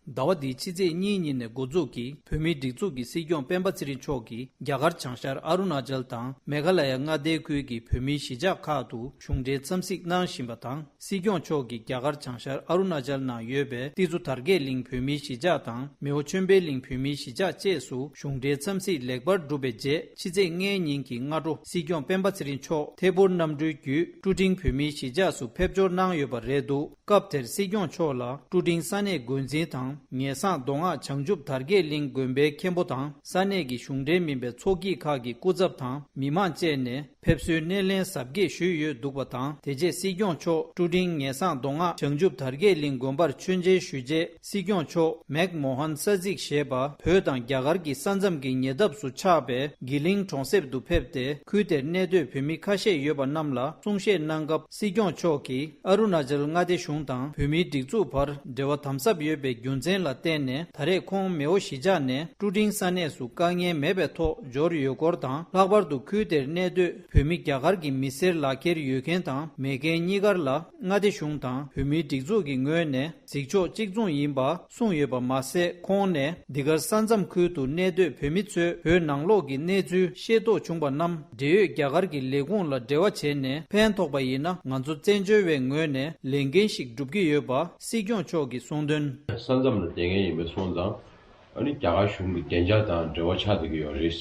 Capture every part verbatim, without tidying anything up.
ཟླ་བ་འདིའི་ཕྱི་ཚེས་གཉིས་ཉིན་ནས་འགོ་འཛུགས་ཀྱིས་བོད་མིའི་སྒྲིག་འཛུགས་ཀྱི་སྲིད་སྐྱོང་སྤེན་པ་ཚེ་རིང་མཆོག་གིས་རྒྱ་གར་བྱང་ཤར་ཨ་རུ་ན་ཅལ་དང་མེ་ག་ལ་ཡ་མངའ་སྡེའི་ཁུལ་གྱི་བོད་མིའི་གཞིས་ཆགས་ཁག་ཏུ་གཞུང་འབྲེལ་འཚམས་གཟིགས་གནང་བཞིན་པ་དང་། སྲིད་སྐྱོང་མཆོག་གིས་རྒྱ་གར་བྱང་ཤར་ཨ་རུ་ན་ཅལ་ནང་ཡོད་པའི་ཏི་ཛུ་དར་རྒྱས་གླིང་བོད་མིའི་གཞིས་ཆགས་དང་མེའོ་ཆོས་འཕེལ་གླིང་བོད་མིའི་གཞིས་ཆགས་བཅས་སུ་གཞུང་འབྲེལ་འཚམས་གཟིགས་ལེགས་པར་གྲུབ་པའི་རྗེས། ཕྱི་ཚེས་ལྔའི་ཉིན་གྱི་སྔ་དྲོ་སྲིད་སྐྱོང་སྤེན་པ་ཚེ་རིང་མཆོག་ཐད་འཕུར་གནམ་གྲུའི་བརྒྱུད་ཀྲུ་ཀྲིང་བོད་མིའི་གཞིས་ཆགས་སུ་ཕེབས་འབྱོར་གནང་ཡོད་པ་རེད་འདུག་སྐབས་དེར་སྲིད་སྐྱོང་མཆོག་ལ་ཀྲུ་ཀྲིང་ས་གནས་འགོ་འཛིན་དང་། ངེས་གསང་མདོ་སྔགས་བྱང་ཆུབ་དར་རྒྱས་གླིང་དགོན་པའི་མཁན་པོ་དང་། ས་གནས་ཀྱི་གཞུང་འབྲེལ་མིན་པའི་ཚོགས་སྐྱིད་ཁག་གི་སྐུ་ཚབ་དང་མི་མང་བཅས་ནས་ཕེབས་བསུའི་སྣེ་ལེན་གཟབ་རྒྱས་ཞུས་ཡོད་འདུག་པ་དང་། དེ་རྗེས་སྲིད་སྐྱོང་མཆོག་ཀྲུ་ཀྲིང་ངེས་གསང་མདོ་སྔགས་བྱང་ཆུབ་དར་རྒྱས་གླིང་དགོན་པར་མཆོད་མཇལ་ཞུས་རྗེས། སྲིད་སྐྱོང་མཆོག་མེག་མོ་ཧན་ས་ཛིག་ཞེས་པ་བོད་དང་རྒྱ་གར་གྱི་ས་མཚམས་ཀྱི་ཉེ་འདབས་སུ་ཆགས་པའི་གི་ལིང་གྲོང་གསེབ་ཏུ་ཕེབས་ཏེ། ཁུལ་དེར་གནས་སྡོད་བོད་མི་ཁ་ཤས་ཡོད་པ་རྣམས་ལ་གསུང་བཤད་གནང་སྐབས། སྲིད་སྐྱོང་མཆོག་གིས་ཨ་རུ་ན་ཅལ་མངའ་སྡེ་གཞུང་དང་བོད་མིའི་སྒྲིག་འཛུགས་བར་འབྲེལ་བ་དམ་ཟབ་ཡོད་པའི་རྒྱུ་མཚན་ལ་བརྟེན་ནས། ད་རེས་ཁོང་མེའོ་གཞིས་ཆགས་ནས་ཀྲུ་ཀྲིང་ས་གནས་སུ་དཀའ་ངལ་མེད་པའི་ཐོག་འབྱོར་ཡོད་སྐོར་དང་། ལྷག་པར་དུ་ཁུལ་དེར་གནས་སྡོད་བོད་མི་རྒྱ་གར་གྱི་མི་སེར་ལག་འཁྱེར་ཡོད་མཁན་དང་མེད་མཁན་གཉིས་ཀར་ལ་མངའ་སྡེ་གཞུང་དང་བོད་མིའི་སྒྲིག་འཛུགས་ཀྱི་ངོས་ནས་གཟིགས་ཕྱོགས་གཅིག་མཚུངས་ཡིན་པ་གསུངས་ཡོད་པ་མ་ཟད། ཁོང་ནས་འདི་གར་ས་མཚམས་ཁུལ་དུ་གནས་སྡོད་བོད་མི་ཚོས་བོད་ནང་ལོགས་ཀྱི་གནས་ཚུལ་ཤེས་རྟོགས་བྱུང་བ་རྣམས། འབྲེལ་ཡོད་རྒྱ་གར་གྱི་ལས་ཁུངས་ལ་འབྲེལ་བ་བྱས་ནས་ཕན་ཐོགས་པ་ཡིན་ན། ང་ཚོ་བཙན་བྱོལ་བའི་ངོས་ནས་ལས་འགན་ཞིག་སྒྲུབ་ཀྱི་ཡོད་པ་སྲིད་སྐྱོང་མཆོག་གིས་གསུངས་དོན། ས་མཚམས་ལ་བསྡད་མཁན་ཡིན་པ་སོང་ཙང་། ཨ་ནི་རྒྱ་གར་གཞུང་གི་བདེ་འཇགས་དང་འབྲེལ་བ་ཆགས་བསྡད་ཀྱི་ཡོད་རེད།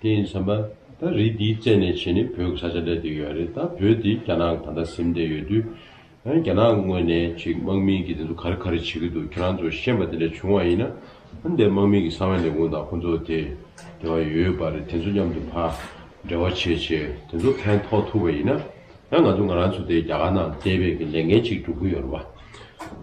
དེ་ཡིན་བསམ་པ། ད་རི་འདིའི་རྩེ་ནས་བྱས་ནས་བོད་ཀྱི་ས་ཆ་སླེབས་བསྡད་ཀྱི་ཡོད་རེད། ད་བོད་འདི་རྒྱ་ནག་གིས་ད་ལྟ་ཟིན་བསྡད་ཡོད་དུས། ཨ་ནི་རྒྱ་ནག་ངོས་ནས་ཅིག་དམག་མི་གིས་དེ་ཚོ་ག་རེ་ག་རེ་བྱེད་ཀྱི་འདུག་ཁྱེད་རང་ཚོ་ཤེས་པ་དེ་འདྲ་བྱུང་བ་ཡིན་ན། ཨ་ནི་དེ་དམག་མི་གི་གསང་བའི་ལས་ཁུངས་དང་ཁོང་ཚོ་དེ་འབྲེལ་བ་ཡོད་པ་རེད། དེ་ཚོ་མཉམ་དུ་ཕར་འབྲེལ་བ་བྱས་བྱས་དེ་ཚོ་ཕན་ཐོགས་ཐུབ་པ་ཡིན་ན། ཡང་ང་ཚོ་ང་རང་ཚོ་དེ་རྒྱ་གར་ནང་བསྡད་པའི་གི་ལས་འགན་ཅིག་སྒྲུབ་ཀྱི་ཡོད་རེད་པ།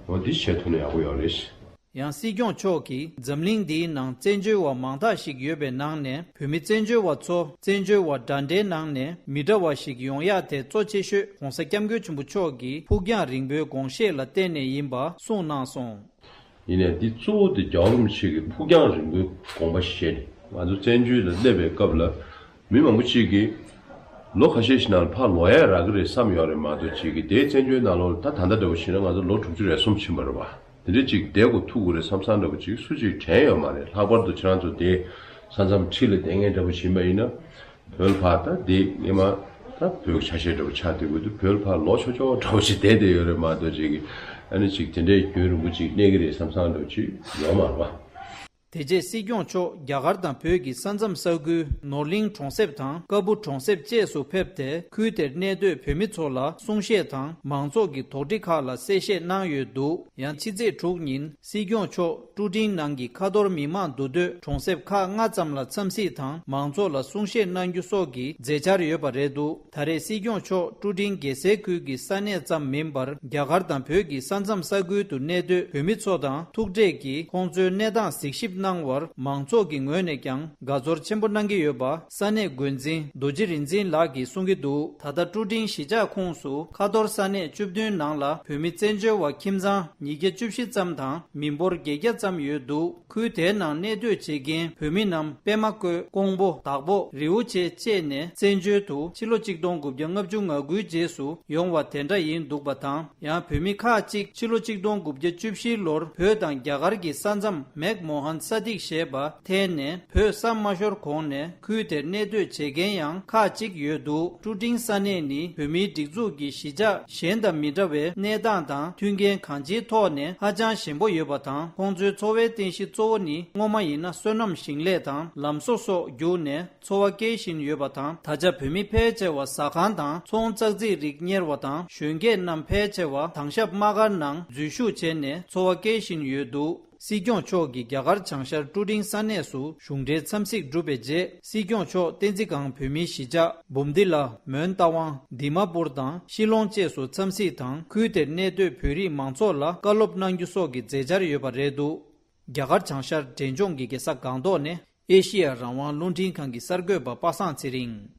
འོ་འདི་བྱེད་ཐུབ་ན་ཡག་པོ་ཡོད་རེད། ཡང་སྲིད་སྐྱོང་མཆོག་གིས་འཛམ་གླིང་འདིའི་ནང་བཙན་བྱོལ་བ་མང་དག་ཞིག་ཡོད་པའི་ནང་ནས། བོད་མི་བཙན་བྱོལ་བ་ཚོ་བཙན་བྱོལ་བ་འདྲ་འདྲའི་ནང་ནས་མི་འདྲ་བ་ཞིག་ཡོང་ཡག་དེ་གཙོ་ཆེ་ཤོས་༸གོང་ས་༸སྐྱབས་མགོན་ཆེན་པོ་མཆོག་གི་ཕུགས་རྒྱང་རིང་པོའི་དགོངས་བཞེད་ལ་བརྟེན་ནས་ཡིན་པ་གསུངས་གནང་སོང་། ཡིན་ནའི་འདི་གཙོ་བོ་དེ་རྒྱལ་བ་རིན་པོ་ཆེ་གི་ཕུགས་རྒྱང་རིང་པོའི་དགོངས་པ་བཞེས་ནས། ང་ཚོ་བཙན་བྱོལ་ལ་སླེབས་པའི་སྐབས་ལ། མི་མང་པོ་ཅིག་གིས་ལོ་ཁ་ཤས་ཤིག་ནང་ལ་ཕར་ལོག་ཡ་རག་གི་རེད་བསམ་ཡོད་རེད་མ་གཏོགས། ཅིག་གིས་དེའི་བཙན་བྱོལ་ནང་ལོགས་ལ་ད་ད་ལྟ་འདྲ་བོ་བྱས་ན་ང་ཚོ་ལོ་དྲུག་ཅུ་རེ་གསུམ་ཕྱིན་པ་རེད་བ། དེ་འདྲ་ཅིག་བསྡད་དགོས་ཐུག་དགོས་རེད་བསམ་བསམ་འདྲ་བོ་ཅིག་སུ་གཅིག་དྲན་ཡོད་མ་རེད། ལྷག་པར་དུ་ཁྱེད་རང་ཚོ་དེ་ས་མཚམས་འཁྲིས་ལ་བསྡད་མཁན་འདྲ་བོ་ཡིན་པ་ཡིན་ན། བོད་ལ་ཕར་ད་དེ་སྔས་མ་ད་བོད་ཀྱི་ཆ་ཤས་འདྲ་བོ་ཆགས་བསྡད་དགོས་དུས། བོད་ལ་ཕར་ལོག་ཆོག་ཆོག་འདྲ་བོ་ཅིག་བསྡད་བསྡད་ཡོད་རེད་མ་གཏོགས། ཅིག་གིས་ཨ་ནི་ཅིག་དེ་འདྲའི་རྒྱུན་རིང་པོ་ཅིག་གནས་ཀྱི་རེད་བསམ་བསམ་འདྲ་བོ་ཅིག་ཡོད་མ་རེད་བ། དེ་རྗེས་སྲིད་སྐྱོང་མཆོག་རྒྱ་གར་དང་བོད་ཀྱི་ས་མཚམས་ས་ཁུལ་ནོར་གླིང་གྲོང་གསེབ་དང་ཀ་སྦུག་གྲོང་གསེབ་བཅས་སུ་ཕེབས་ཏེ། ཁུལ་དེར་གནས་སྡོད་བོད་མི་ཚོ་ལ་གསུང་བཤད་དང་མང་ཚོགས་ཀྱི་དོགས་འདྲི་ཁག་ལ་གསལ་བཤད་གནང་ཡོད་འདུག་ཡང་ཕྱི་ཚེས་དྲུག་ཉིན་སྲིད་སྐྱོང་མཆོག་ཀྲུ་ཀྲིང་ནང་གི་ཁ་ཐོར་མི་མང་འདུ་སྡོད་གྲོང་གསེབ་ཁག་ལྔ་ཙམ་ལ་འཚམས་གཟིགས་དང་མང་ཚོགས་ལ་གསུང་བཤད་གནང་རྒྱུ་སོགས་ཀྱི་མཛད་འཆར་ཡོད་པ་རེད་འདུག་ད་རེས་སྲིད་སྐྱོང་མཆོག་ཀྲུ་ཀྲིང་རྒྱལ་སའི་ཁུལ་གྱི་ས་གནས་ཙམ་མིན་པར། རྒྱ་གར་དང་བོད་ཀྱི་ས་མཚམས་ས་ཁུལ་དུ་གནས་སྡོད་བོད་མི་ཚོ་དང་ཐུག་འཕྲད་ཀྱིས་ཁོང་ཚོའི་གནས་སྟངས་གཟིགས་ཞིབ་གནང་བར། མང་ཚོགས་ཀྱི་ངོས་ནས་ཀྱང་དགའ་ཚོར་ཆེན་པོ་གནང་གི་ཡོད་པ་ས་གནས་འགོ་འཛིན་རྡོ་རྗེ་རིག་འཛིན་ལགས་ཀྱིས་གསུང་གི་འདུག་ད་ལྟ་ཀྲུ་ཀྲིང་གཞིས་ཆགས་ཁོངས་སུ་ཁ་ཐོར་ས་གནས་བཅུ་བདུན་ནང་ལ་བོད་མི་བཙན་བྱོལ་བ་ཁྱིམ་ཚང་ཉིས་བརྒྱ་བཅུ་བཞི་ཙམ་དང་མི་འབོར་བརྒྱད་བརྒྱ་ཙམ་ཡོད་འདུག་ཁུལ་དེའི་ནང་གནས་སྡོད་བྱེད་མཁན་བོད་མི་རྣམས་པད་མ་བཀོད། ཀོང་པོ། དྭགས་པོ། རི་བོ་ཆེ་བཅས་ནས་བཙན་བྱོལ་དུ་ཕྱི་ལོ་ཆིག་སྟོང་དགུ་བརྒྱ་ལྔ་བཅུ་ང་དགུའི་རྗེས་སུ་ཡོང་བ་དེ་འདྲ་ཡིན་འདུག་པ་དང་། ཡང་བོད་མི་ཁག་ཅིག་ཕྱི་ལོ་ཆིག་སྟོང་དགུ་བརྒྱ་བཅུ་བཞིའི་ལོར་བོད་དང་རྒྱ་གར་གྱི་ས་མཚམས་མེག་མོ་ཧན་ས་ཏིག་ཞེས་པ་ཐད་ནས་བོད་ས་མ་ཤོར་གོང་ནས་ཁུལ་དེར་གནས་སྡོད་བྱེད་མཁན་ཡང་ཁག་ཅིག་ཡོད་འདུག་ཀྲུ་ཀྲིང་ས་གནས་ནི་བོད་མིའི་སྒྲིག་འཛུགས་ཀྱི་གཞིས་ཆགས་གཞན་དང་མི་འདྲ་བའི་གནས་སྟངས་དང་མཐུན་རྐྱེན་གང་ཅིའི་ཐོག་ནས་ཧ་ཅང་ཞན་པོ་ཡོད་པ་དང་། ཁོང་ཚོའི་འཚོ་བའི་རྟེན་གཞི་གཙོ་བོ་ནི་སྔོན་མ་ཡིན་ན་སོ་ནམ་ཞིང་ལས་དང་ལམ་བཟོ་སོགས་བརྒྱུད་ནས་འཚོ་བ་སྐྱེལ་བཞིན་ཡོད་པ་དང་། ད་ཆ་བོད་མི་ཕལ་ཆེ་བ་ཟ་ཁང་དང་ཚོང་ཙག་ཙིག་རིགས་གཉེར་བ་དང་། གཞོན་སྐྱེས་རྣམས་ཕལ་ཆེ་བ་དྭང་ཞབས་དམག་སྒར་ནང་འཛུལ་ཞུགས་བྱས་ནས་འཚོ་བ་སྐྱེལ་བཞིན་ཡོད་འདུག་སྲིད་སྐྱོང་མཆོག་གིས་རྒྱ་གར་བྱང་ཤར་ཀྲུ་ཀྲིང་ས་གནས་སུ་གཞུང་འབྲེལ་འཚམས་གཟིགས་གྲུབ་པའི་རྗེས། སྲིད་སྐྱོང་མཆོག་བསྟན་འཛིན་སྒང་བོད་མིའི་གཞིས་ཆགས་འབུམ་སྡེ་ལ་མོན་རྟ་དབང་། དི་མ་པུར་དང་ཤི་ལོང་བཅས་སུ་འཚམས་གཟིགས་དང་། ཁུལ་དེར་གནས་སྡོད་བོད་རིགས་མང་ཚོགས་ལ་བཀའ་སློབ་གནང་རྒྱུ་སོགས་ཀྱི་མཛད་འཆར་ཡོད་པ་རེད་འདུག་རྒྱ་གར་བྱང་ཤར་འབྲས་ལྗོངས་ཀྱི་རྒྱལ་ས་སྒང་ཏོག་ནས་ཨེ་ཤི་ཡ་རང་དབང་རླུང་འཕྲིན་ཁང་གི་གསར་འགོད་པ་པ་སངས་ཚེ་རིང་།